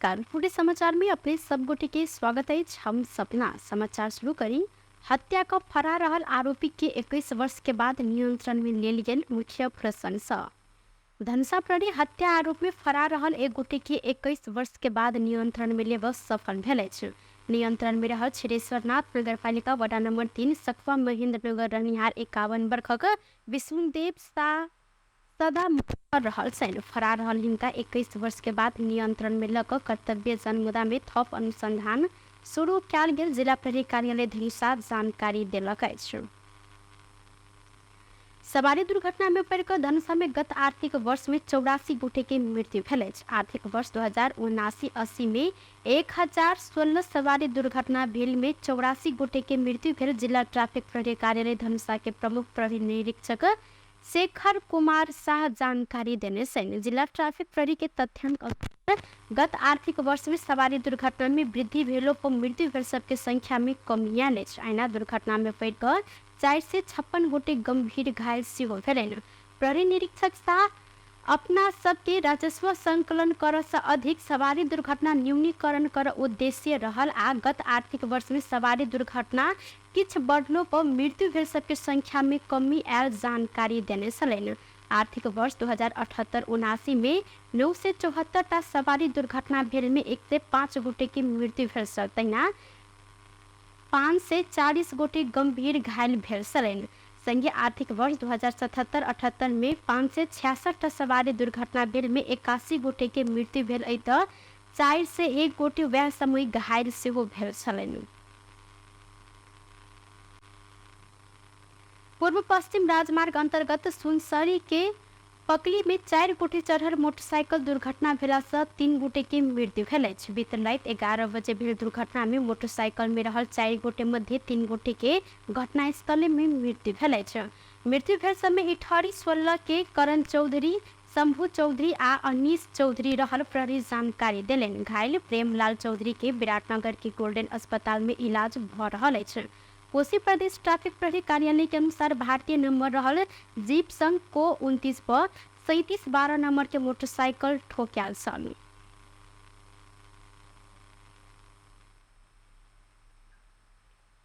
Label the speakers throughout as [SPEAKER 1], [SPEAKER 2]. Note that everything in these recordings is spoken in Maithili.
[SPEAKER 1] नमस्कार, पूरे समाचार में अपने सब गोटे के स्वागत अछि। हम सपना समाचार शुरू करी। हत्या क फरार रहल आरोपी के 21 वर्ष के बाद नियंत्रण में लेल गेल मुख्य प्रसंग सँ धनुषा प्रहरी हत्या आरोप में फरार रहल एक गोटे के 21 वर्ष के बाद नियंत्रण में लेबऽ सफल भेल अछि। नियंत्रण में रहल क्षीरेश्वरनाथ नगरपालिका वडा नंबर 3 सखुआ महेंद्र नगर रहनिहार 51 वर्षक विष्णुदेव शाह सदा कर रहल छनि। फरार रहल हिनका 21 वर्ष के बाद नियंत्रण में लऽ कऽ कर्तव्य जनमुदा में थप अनुसंधान शुरू कयल गेल जिला प्रहरी कार्यालय धनुषा जानकारी देलक अछि। सवारी दुर्घटना में पड़ि कऽ धनुषा में गत आर्थिक वर्ष में 84 गोटे के मृत्यु भेल अछि। आर्थिक वर्ष 2079-80 में 1016 सवारी दुर्घटना भेल में 84 गोटे के मृत्यु भेल जिला ट्राफिक प्रहरी कार्यालय धनुषा के प्रमुख प्रहरी निरीक्षक शेखर कुमार शाह जानकारी देने छनि। जिला ट्रैफिक प्रहरी के तथ्यांक अनुसार गत आर्थिक वर्ष में सवारी दुर्घटना में वृद्धि भेलो पर मृत्यु भेल सबके संख्या में कमी आयल अछि। अहिना दुर्घटना में पड़ि कऽ 456 गोटे गंभीर घायल सेहो भेलनि। प्रहरी निरीक्षक शाह अपना सबके राजस्व संकलन करऽ सँ अधिक सवारी दुर्घटना न्यूनीकरण करऽ उद्देश्य रहल आ गत आर्थिक वर्ष में सवारी दुर्घटना किछ बढ़लो पर मृत्यु भेल सबके संख्या में कमी आयल जानकारी देने छलनि। आर्थिक वर्ष 2078-79 में 974 टा सवारी दुर्घटना भेल में 105 गोटे के मृत्यु भेल छल, तहिना 540 गोटे गंभीर घायल भेल छलनि। संगे आर्थिक वर्ष 2077-78 में 566 टा सवारी दुर्घटना भेल में 81 गोटे के मृत्यु भेल अइ तऽ 401 गोटे वएह समय घायल सेहो भेल छलनि। पूर्व पश्चिम राजमार्ग अंतर्गत सुनसरी के पकली में 4 गोटे चढ़ल मोटरसाइकिल दुर्घटना भेला सँ 3 गोटे के मृत्यु भेल अछि। बीतल राति 11 बजे भेल दुर्घटना में मोटरसाइकिल में रहल 4 गोटे मध्य 3 गोटे के घटनास्थले में मृत्यु भेल अछि। मृत्यु भेल समय इटहरी 16 के करण चौधरी, शंभू चौधरी आ अनीश चौधरी रहल प्रहरी जानकारी देलनि। घायल प्रेमलाल चौधरी के विराटनगर के गोल्डन अस्पताल में इलाज भ रहल अछि। कोसी प्रदेश ट्रैफिक प्रहरी कार्यालय के अनुसार भारतीय नंबर रहल जीप संग को 29 पर 3712 नंबर के मोटरसाइकिल ठोक्याल छल।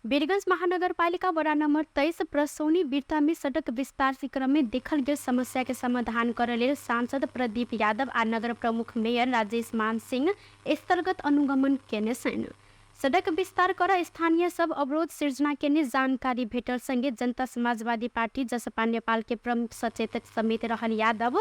[SPEAKER 1] वीरगंज महानगरपालिका वडा नंबर 23 प्रसौनी बिरता में सड़क विस्तार के क्रम में देखल गेल समस्या के समाधान करय लेल सांसद प्रदीप यादव आ नगर प्रमुख मेयर राजेश मान सिंह स्थलगत अनुगमन केने छनि। सड़क विस्तार कर स्थानीय सब अवरोध सिर्जना केने जानकारी भेटल संगे जनता समाजवादी पार्टी जसपा नेपाल के प्रमुख सचेतक समेत रहल यादव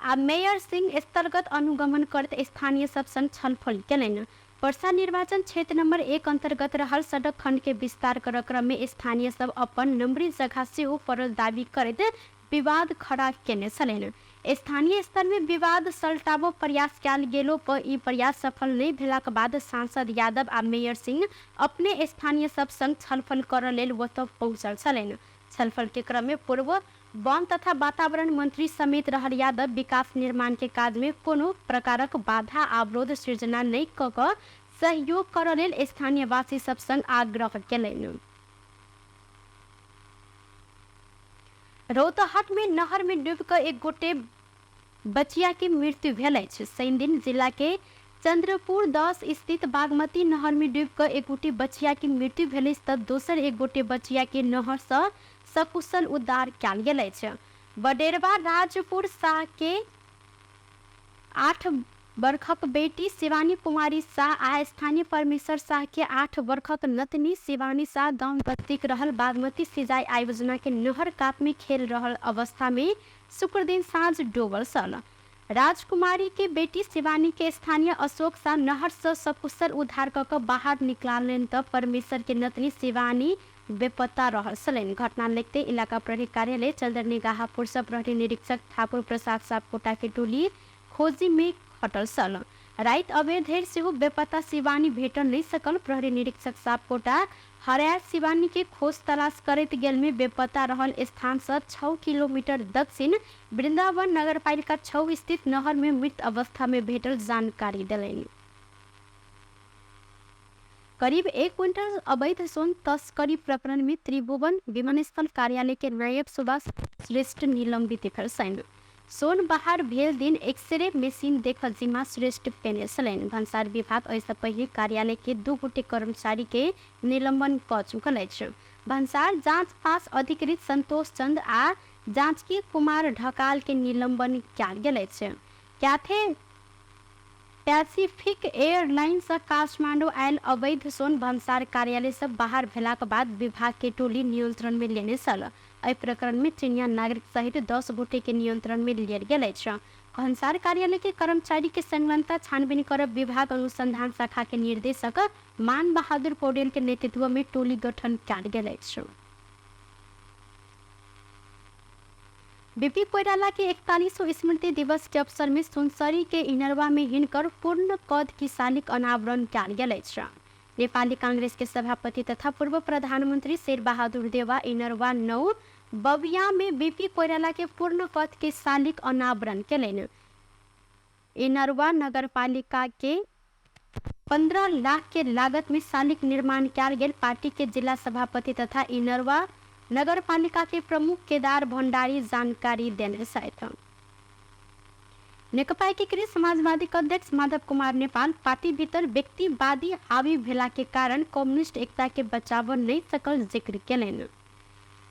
[SPEAKER 1] आ मेयर सिंह स्थलगत अनुगमन करैत स्थानीय सब संग छलफल केलनि। पर्सा निर्वाचन क्षेत्र नंबर 1 अंतर्गत रहल सड़क खंड के विस्तार कर क्रम में स्थानीय सब अपन नंबरी जगह सेहो पड़ल दावी करैत विवाद खड़ा केने छलनि। स्थानीय स्तर में विवाद सलटाबो प्रयास कयल गेलो पर ई प्रयास सफल नहि भेलाक बाद सांसद यादव आ मेयर सिंह अपने स्थानीय सब संग छलफल करऽ लेल ओतऽ पहुँचल छलनि। छलफल के क्रम में पूर्व वन तथा वातावरण मंत्री समेत रहल यादव विकास निर्माण के काज में कोनो प्रकारक बाधा आ अवरोध सृजना नहि कऽ कऽ सहयोग करऽ लेल स्थानीयवासी सब संग आग्रह केलनि। रौतहट में नहर में डूबि कऽ एक गोटे बचिया के मृत्यु भेल अछि। शनिदिन जिला के चंद्रपुर 10 स्थित बागमती नहर में डूबि कऽ एक गोटे बचिया के मृत्यु भेल अछि तऽ दोसर एक गोटे बचिया के नहर सँ सकुशल उद्धार कयल गेल अछि। बडेरवा राजपुर शाह के 8 बरखक बेटी शिवानी कुमारी साह आ स्थानीय परमेश्वर साह के 8 बरखक नतनी शिवानी साह गांव नजदीक रहल बागमती सिंचाई आयोजना के नहर कात में खेल रहल अवस्था में शुक्रदिन साँझ डूबल छल। राजकुमारी के बेटी शिवानी के स्थानीय अशोक साह नहर सँ सकुशल उद्धार क क बाहर निकाललनि त परमेश्वर के नतनी शिवानी बेपत्ता रहल छलनि। घटना लगिते इलाका प्रहरी कार्यालय चंद्रनिगाहपुर सँ प्रहरी निरीक्षक ठाकुर प्रसाद सापकोटा के टोली खोजी में खटल छल। राति अबेर धरि सेहो बेपत्ता शिवानी भेटल नहि सकल। प्रहरी निरीक्षक सापकोटा हरायल शिवानी के खोज तलाश करैत गेल में बेपत्ता रहल स्थान सँ 6 किलोमीटर दक्षिण वृंदावन नगरपालिका 6 स्थित नहर में मृत अवस्था में भेटल जानकारी देलनि। करीब 1 क्विंटल अवैध सोन तस्करी प्रकरण में त्रिभुवन विमानस्थल कार्यालय के नायब सुभाष श्रेष्ठ निलंबित भेल छनि। सोन बहार भेल दिन एक्सरे मशीन देख जिम्मा श्रेष्ठ पेने छलनि। भन्सार विभाग एहिसँ पहिले कार्यालय के 2 गोटे कर्मचारी के निलंबन कऽ चुकल अछि। भन्सार जाँच पास अधिकृत संतोष चंद आ जाँचकी कुमार ढकाल के निलंबन कयल गेल अछि। कैथे पैसिफिक एयरलाइंस सँ काठमांडू आयल अवैध सोन भन्सार कार्यालय सँ बाहर भेलाक बाद विभाग के टोली नियंत्रण मे लेने छल। एहि प्रकरण मे चीनिया नागरिक सहित 10 गोटे के नियंत्रण मे लेल गेल अछि। भन्सार कार्यालय के कर्मचारी के संलग्नता छानबीन करब विभाग अनुसंधान शाखा के निर्देशक मान बहादुर पौडेल के नेतृत्व मे टोली गठन कयल गेल अछि। बीपी कोइराला के 41वां स्मृति दिवस के अवसर में सुनसरी के इनरवा में हिनकर पूर्ण कद की शालिक अनावरण कयल गेल अछि। नेपाली कांग्रेस के सभापति तथा पूर्व प्रधानमंत्री शेर बहादुर देवा इनरवा 9 बबिया में बीपी कोइराला के पूर्ण पद के शालिक अनावरण केलनि। इनरवा नगरपालिका के 15 लाख के लागत में शालिक निर्माण कयल गेल पार्टी के जिला सभापति तथा इनरवा नगरपालिका के प्रमुख केदार भंडारी जानकारी देने छथि। नेकपा एकीकृत समाजवादी के अध्यक्ष माधव कुमार नेपाल पार्टी भीतर व्यक्तिवादी हावी भेला के कारण कम्युनिस्ट एकता के बचाव नहीं सकल जिक्र केलनि।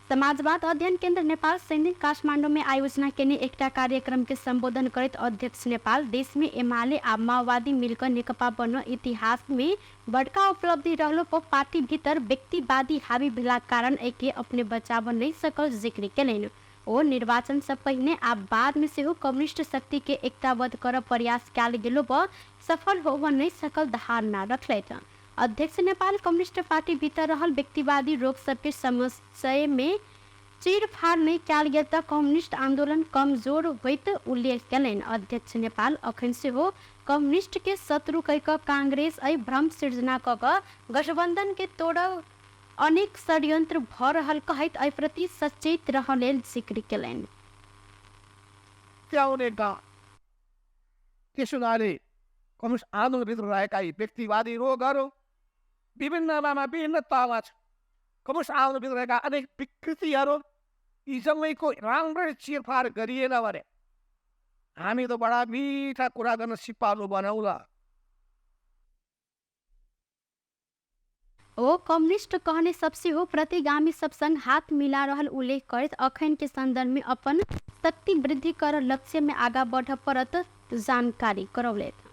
[SPEAKER 1] समाजवाद अध्ययन केंद्र नेपाल शनिदिन काठमांडू में आयोजना केने एकटा कार्यक्रम के संबोधन करैत अध्यक्ष नेपाल देश में एमाले आ माओवादी मिलकर नेकपा बन इतिहास में बड़का उपलब्धि रहलो पर पार्टी भीतर व्यक्तिवादी हावी भेला कारण एके अपने बचाव नहीं सकल जिक्र केलनि। ओ निर्वाचन से पहिने आ बाद में सेहो कम्युनिस्ट शक्ति के एकताबद्ध कर प्रयास कयल गेलो पर सफल होब नहीं सकल धारणा रखलथि। अध्यक्ष नेपाल कम्युनिस्ट पार्टी भीतर रहल व्यक्तिवादी रोग सबके समस्या में चीरफाड़ नहीं कयल गेल तऽ कम्युनिस्ट आंदोलन कमजोर होइत उल्लेख केलनि। अध्यक्ष नेपाल अखन सेहो कम्युनिस्ट के शत्रु कहि कऽ कांग्रेस एहि भ्रम सृजना कऽ कऽ गठबंधन के तोड़ब अनेक षड्यंत्र भऽ रहल कहैत एहि प्रति सचेत रहऽ लेल जिक्र केलनि।
[SPEAKER 2] त्यसो हुनाले कम्युनिस्ट आन्दोलनभित्र रहेका यी व्यक्तिवादी रोगहरू विभिन्न बेलामा विभिन्न तहमा छ। कम्युनिस्ट आन्दोलनभित्र रहेका अनेक विकृतिहरू यी जम्मैको राम्ररी चिरफार गरिएन भने हामी त बडा मिठा कुरा गर्न सिपालु बनाउला।
[SPEAKER 1] ओ कम्युनिस्ट कहने सबसे हो प्रतिगामी सब संग हाथ मिला रहल उल्लेख करैत अखन के संदर्भ में अपन शक्ति वृद्धि कर लक्ष्य में आगा बढ़ पड़त जानकारी करौलथि।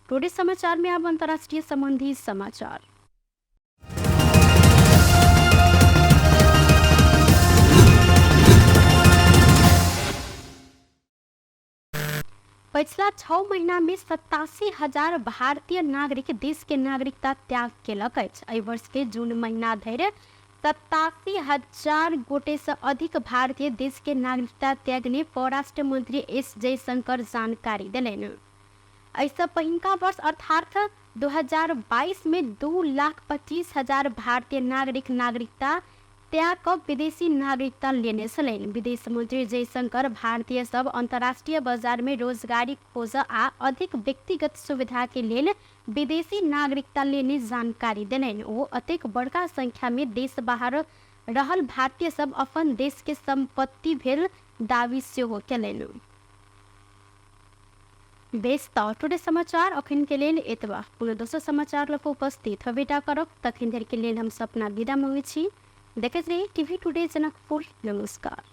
[SPEAKER 1] टुडे समाचार में अब अंतर्राष्ट्रीय संबंधी समाचार। पछिला 6 महीना में 87,000 भारतीय नागरिक देश के नागरिकता त्याग केलक अछि। एहि वर्ष के जून महीना धरि 87,000 गोटे से अधिक भारतीय देश के नागरिकता त्यागने परराष्ट्र मंत्री एस जयशंकर जानकारी देलनि। एहिसँ पहिनका वर्ष अर्थात 2022 में 2,25,000 भारतीय नागरिक नागरिकता त्याग कऽ विदेशी नागरिकता लेने छलनि। विदेश मंत्री जयशंकर भारतीय सब अंतर्राष्ट्रीय बाजार में रोजगारी खोज आ अधिक व्यक्तिगत सुविधा के लेल विदेशी नागरिकता लेने जानकारी देलनि। ओ अतेक बड़का संख्या में देश बाहर रहल भारतीय सब अपन देश के संपत्ति भेल दावी सेहो केलनि। बेस तऽ टुडे समाचार अखन के लेल एतबा। कोनो दोसर समाचार लऽ कऽ उपस्थित होबेटा करब, तखन धरि के लेल हम सपना विदा मंगै छी। देखैत रही टीवी टुडे जनकपुर। नमस्कार।